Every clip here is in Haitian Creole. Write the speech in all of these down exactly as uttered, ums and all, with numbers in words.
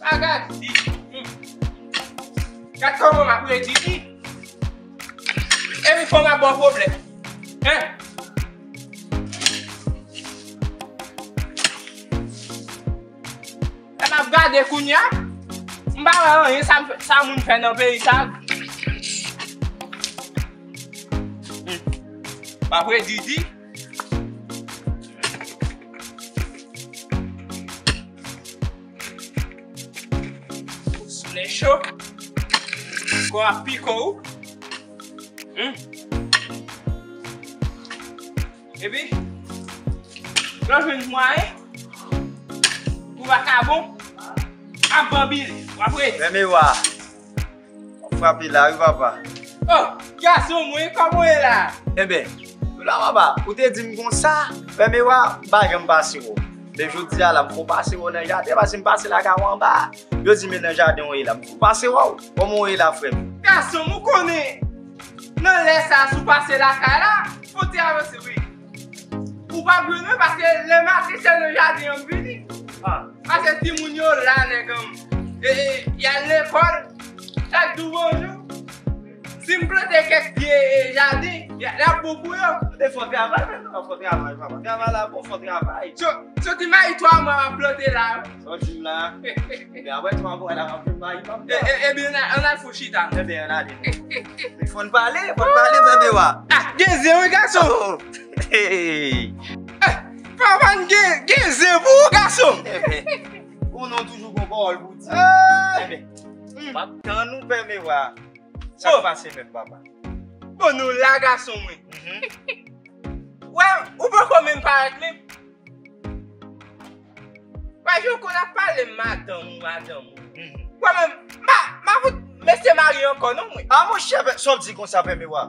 Bagay, gad kòman m ap redi li. Epi fò m ap ba w pwoblèm. Hein? Lè m ap gade kounye a, m pa wè anyen sa, sa moun fè nan peyi sa. Hmm. M ap redi li. Solèy cho. Kò ap pike w. Hmm. Epi, lè w jwenn mwayen pou vakabon ap banbile, w ap redi. Fèmen wa. W ap frape la wi papa. Oh, gason mwen, kòman w ye la? Enben, nou la papa, ou te di m konsa, fèmen wa, m pa janm pase wè w. Men jodi a la, m fon pase wè w nan jaden, paske m pase lakay ou anba. Yo di men nan jaden w ye la, m fon pase wè w. Kòman w ye la, frè m? Gason m, ou konnen, nan lè sa a, si w pase lakay la, fò w te avanse, wi. Ou p ap jwenn mwen, paske lèmaten se nan jaden an m vini. Ah. Paske timoun yo la, nèg an m. E, e, y al lekòl, chak jou bonjou. Si m plante kèk pye, e, jaden, y a, y ap bon pou yo. Fò travay, men, fò travay, papa. Travay la bon, fò travay. Soti mayi twa mwa m ap plante la. Sa w di m la? Men apre twa mwa la, m ap vin mayi, m ap... E, e, ebyen, ann al, ann al fè w chita. Ebyen, ann ale. Fò n pale, fò n pale, bebe wa. Ah, gen zen wi, gason. Oh. Hey. Eh, papa n gen, gen zen pou ou, gason. Ebyen, ou non toujou gon pawòl pou di. Ah. Ebyen, m ap tann ou, bebe wa. Sa k pase menm, papa? Bon, nou la, gason mwen. Mhm. Wè, ou poko menm parèt menm. Wè, jan w konn ap pale madanm ou, madanm ou. Mhm. Wè, menm, ma, ma fout mesye marye ankò, non, mwen. A, monchè, sa w di konsa, pèmi wa?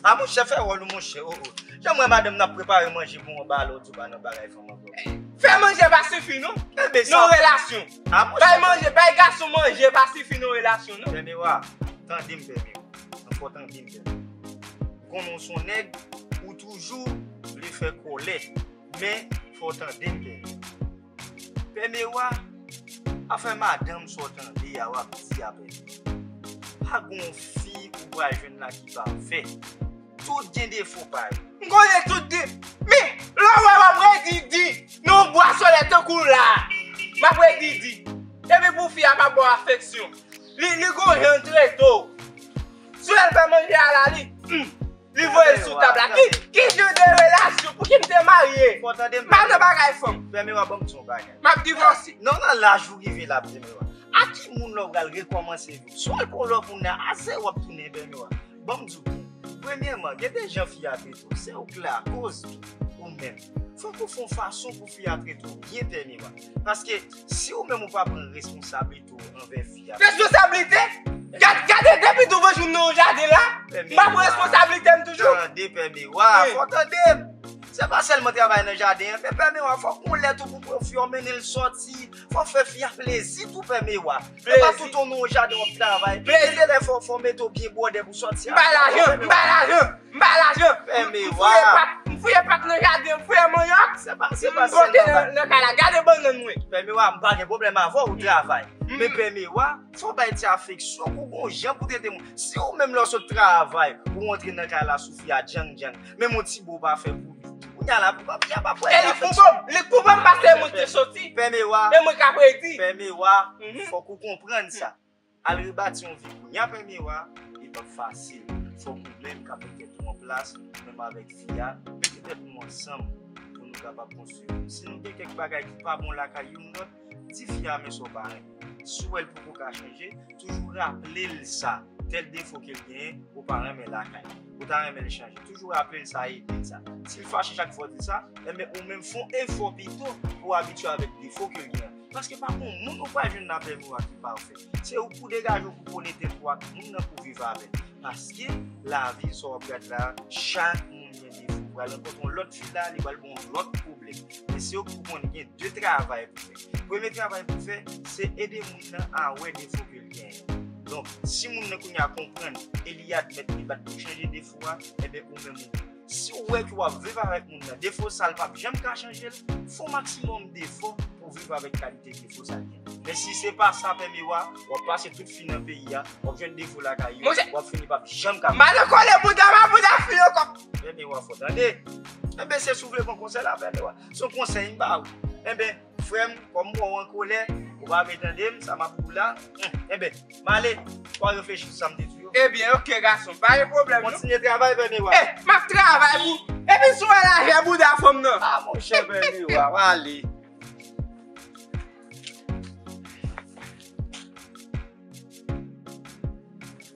A, monchè, fè wòl ou, monchè, oh, oh. Jan m wè madanm nan ap prepare manje pou mwen, ba lè w di w pa nan bagay fanm ankò. Fè manje pa sifi, non. Nan relasyon. A, monchè. Bay manje, bay gason manje pa sifi nan relasyon, non. Pèmi wa, tande m, pèmi wa. Nan fò tande m, pèmi wa. Konnen w se yon nèg, ou toujou vle fè kòlè. Men, fò w tande m, pèmi wa. Pèmi wa, afè madanm sa w tande a, w ap di a, pèmi wa. Pa gon fi ou pral jwenn la ki pafè. Tout gen defo pa yo. M konnen tout gen. Men, lè w wè m ap redi di, nan yon bwa solèy tankou la, m ap redi di. Epi pou fi a pa ba w afeksyon. Li, li gon jan l trete w. Si w al fè manje a la, li, hmm, li voye l sou tab la. Ki, ki jan de relasyon? Pouki m te marye? Fò tande m. M pa nan bagay fanm. Pèmi wa, ban m di yon bagay. M ap divòse. Non, nan laj ou rive la, pèmi wa. A ki moun lè w pral rekòmanse vi w? Si w al pran yon lòt moun nan, a zewo w ap tounen, pèmi wa. Ban m di w byen. Premyèman, gen de jan fi a trete w. Se ou k lakoz ou menm. Fòk ou fè yon fason pou fi a trete w byen, pèmi wa. Paske si ou menm ou pa pran responsablite w anvè fi a. Responsablite? Gad, gade, depi douvan jou m nan yon jaden la, m pa pran responsablite m toujou. Tande, pèmi wa, fò tande m. Se pa sèlman travay nan jaden an, men pèmi wa, fòk ou lè tou pou pran fi a, w mennen l sòti, fò w fè fi a plezi tou, pèmi wa. Se pa tout ou nan yon jaden w ap travay. Gen de lè fò, fò w mete w byen bwòdè pou sòti a. M bay lajan, m bay lajan, m bay lajan. Pèmi wa. M fouye pat, m fouye pat nan jaden, m fouye manyòk. Se pa, se pa sèlman. M pote nan, nan kay la, gade bannann mwen. Pèmi wa, m pa gen pwoblèm avè w, ou travay. Men pèmi wa, fò w bay ti afeksyon pou gon jan pou trete moun. Si ou menm lè w sot travay, ou rantre nan kay la sou fi a djang djang. Menm yon ti bo pa fè pou li. Kounye a la, pou pa, fi a pa pral. E li k pou ban m, li k pou ban m paske e mwen ki te soti. Pèmi wa. E mwen k ap redi. Pèmi wa, fòk ou konprann sa. Al rebati yon vi kounye a, pèmi wa, li p ap fasil. Fòk ou menm kanpe tèt ou an plas, menm avèk fi a, mete tèt nou ansanm pou nou kapab konstwi. Si nou gen kèk bagay ki pa bon lakay youn lòt, di fi a men sa w pa renmen. Si w wè l poko ka chanje, toujou raple l sa. Tèl defo ke l genyen, ou pa renmen lakay. Ou ta renmen l chanje. Toujou raple l sa, ede l sa. Si l fache chak fwa w di l sa, enben ou menm fè yon efò pito pou w abitye avèk defo ke l genyen. Paske pa gon moun ou pral jwenn nan pèmi wa ki pafè. Se ou pou degaje w pou kole tèt ou ak moun nan pou viv avè l. Paske lavi sa w ap gad la, chak moun gen defo. Ou pral rankontre yon lòt fi la, li pral ba w yon lòt pwoblèm. Men se ou ki pou konn gen de travay pou fè. Premye travay pou fè, se ede moun nan a wè defo ke l genyen. Donk, si moun nan kounye a konprann e li admèt li pa t pou chanje defo a, enben ou menm ou. Si w wè ke w ap viv avèk moun nan, defo sa l p ap janm ka chanje l, fè yon maksimòm defo pou w viv avèk kalite defo sa l gen. Men si se pa sa, pè Miwa, w ap pase tout fi nan peyi a, w ap jwenn defo lakay yo, w ap fini p ap janm ka. M pa nan kole bouda, m a bouda fi yo kòk. Pè Miwa fò tande. Enben, se si w vle pran konsèy la, pè Miwa. Se yon konsèy m ba ou. Enben, frè m, kòm m wè w an kolè, ou pa vle tande m, sa m ap di w la. Enben, m ale, pa reflechi sou sa m te di w yo. Ebyen, oke, gason, pa gen pwoblèm, non. Kontinye travay, pè Miwa. Eh, m ap travay pou. Epi si w wè lajè bouda fanm nan. Ah, monchè, pè Miwa, w ale.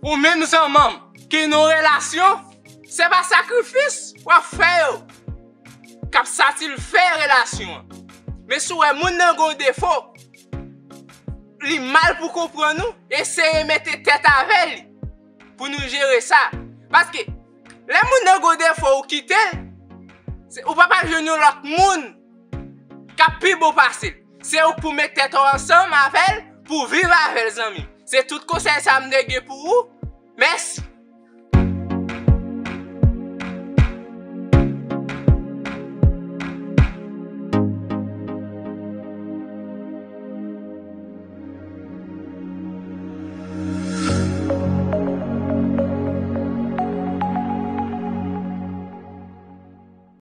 Ou menm zanmanm ki nan relasyon, se pa sakrifis w ap fè yo k ap satisfè relasyon an. Men si w wè moun nan gen yon defo, li mal pou konprann ou, eseye mete tèt avè li pou nou jere sa. Paske lè moun nan gen yon defo ou kite l, se- ou pa pral jwenn yon lòt moun k ap pi bon pase l. Se ou k pou met tèt ou ansanm avè l pou viv avè l, zanmi. Se tout konsèy sa m te gen pou ou. Mèsi.